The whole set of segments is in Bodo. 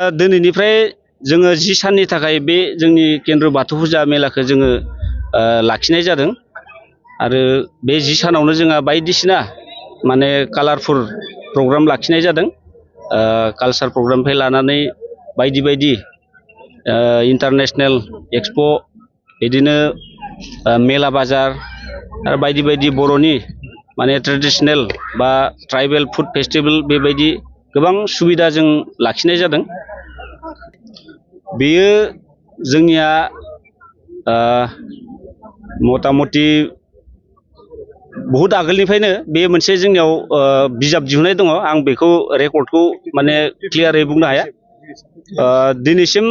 दिनैनिफ्राय जोङो 10 साननि थाखाय बे जोंनि केन्द्र बाथौ फुजा मेलाखौ जोङो लाखिनाय जादों आरो बे 10 सानावनो जोंहा बायदिसिना माने कालारफुल प्रग्राम लाखिनाय जादों कालचार प्रग्रामनिफ्राय लानानै बायदि बायदि इन्टारनेशनेल एक्सपो बिदिनो मेला बाजार आरो बायदि बायदि बर'नि माने ट्रेडिशनेल बा ट्राइबेल फुड फेस्टिभेल बेबायदि गोबां सुबिदा जों लाखिनाय जादों। बेयो जोंनिया मथा मथि बहुद आगोलनिफ्रायनो बे मोनसे जोंनियाव बिजाब दिहुननाय दङ आं बेखौ रेकर्डखौ माने क्लियारै बुंनो हाया दिनैसिम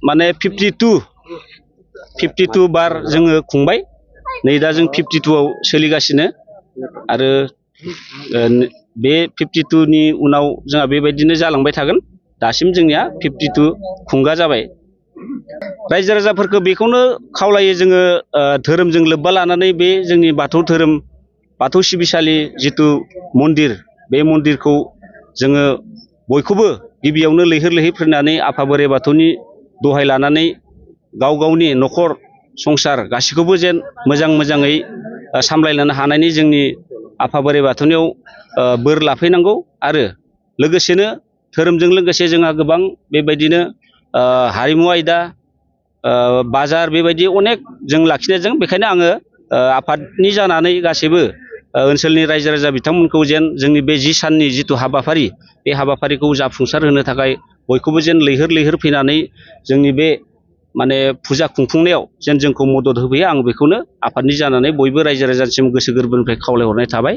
माने 52 बार जोङो खुंबाय नै दा जों 52आव सोलिगासिनो आरो बे 52 नि उनाव जोंहा बेबायदिनो जालांबाय थागोन दासिम जोंनिया 52 खुंगा जाबाय रायजो राजाफोरखौ बेखौनो खावलायो जोङो धोरोमजों लोब्बा लानानै बे जोंनि बाथौ धोरोम बाथौ सिबिसालि जितु मन्दिर बे मन्दिरखौ जोङो बयखौबो गिबियावनो लैहोर लैहोर फैनानै आफा बोराइ बाथौनि दहाय लानानै गाव गावनि न'खर संसार गासैखौबो जेन मोजाङै सामलायलांनो हानायनि जोंनि आफा बोराइ बाथौनियाव बोर लाफैनांगौ आरो लोगोसेनो धोरोमजों लोगोसे जोंहा गोबां बेबायदिनो हारिमु आयदा बाजार बेबायदि अनेक जों लाखिनायजों बेखायनो आङो आफादनि जानानै गासैबो ओनसोलनि रायजो राजा बिथांमोनखौ जेन जोंनि बे 10 साननि जिथु हाबाफारि बे हाबाफारिखौ जाफुंसार होनो थाखाय बयखौबो जेन लैहोर लैहोर फैनानै जोंनि बे माने फुजा खुंफुंनायाव जेन जोंखौ मदद होफैयो आं बेखौनो आफादनि जानानै बयबो रायजो राजासिम गोसो गोरबोनिफ्राय खावलायहरनाय थाबाय।